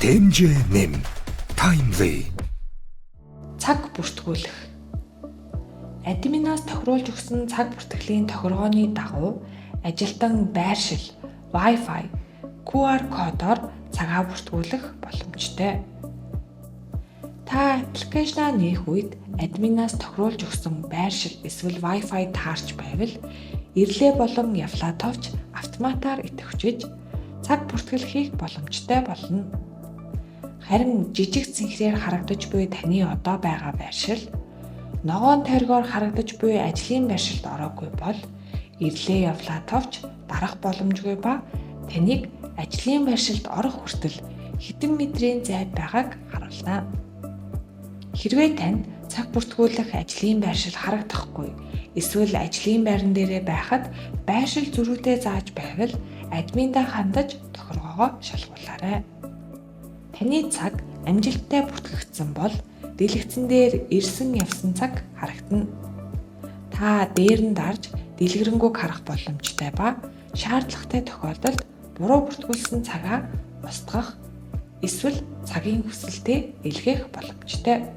Бүтээмжээ нэм. Timely. Цаг бүртгүүлэх. Админаас тохируулж өгсөн цаг бүртгэлийн тохиргооны дагуу ажилтан байршил, Wi-Fi, QR кодоор цагаа бүртгүүлэх боломжтой. Та application аа нээх үед админаас тохируулж өгсөн байршил эсвэл Wi-Fi таарч байвал ирлээ болон явлаа товч автоматаар идэвхжиж цаг бүртгэл хийх боломжтой болно. Харин жижиг цэнхрээр харагдаж буй таны одоо байгаа байршил, ногоон тойргоор харагдаж буй ажлын байршилд ороогүй бол ирлээ явлаа товч дарах боломжгүй ба таныг ажлын байршилд орох хүртэл хэдэн метрийн зайд байгааг харуулна. Хэрвээ танд цаг бүртгүүлэх ажлын байршил харагдахгүй эсвэл ажлын байран дээрээ байхад байршил зөрүүтэй зааж байвал админдаа хандаж тохиргоогоо шалгуулаарай. Таны цаг амжилттай бүртгэгдсэн бол дэлгэцэн дээр ирсэн явсан цаг харагдана. Та дээр нь дарж дэлгэрэнгүйг харах боломжтой ба шаардлагатай тохиолдолд буруу бүртгүүлсэн цагаа устгах эсвэл цагийн хүсэлтээ илгээх боломжтой.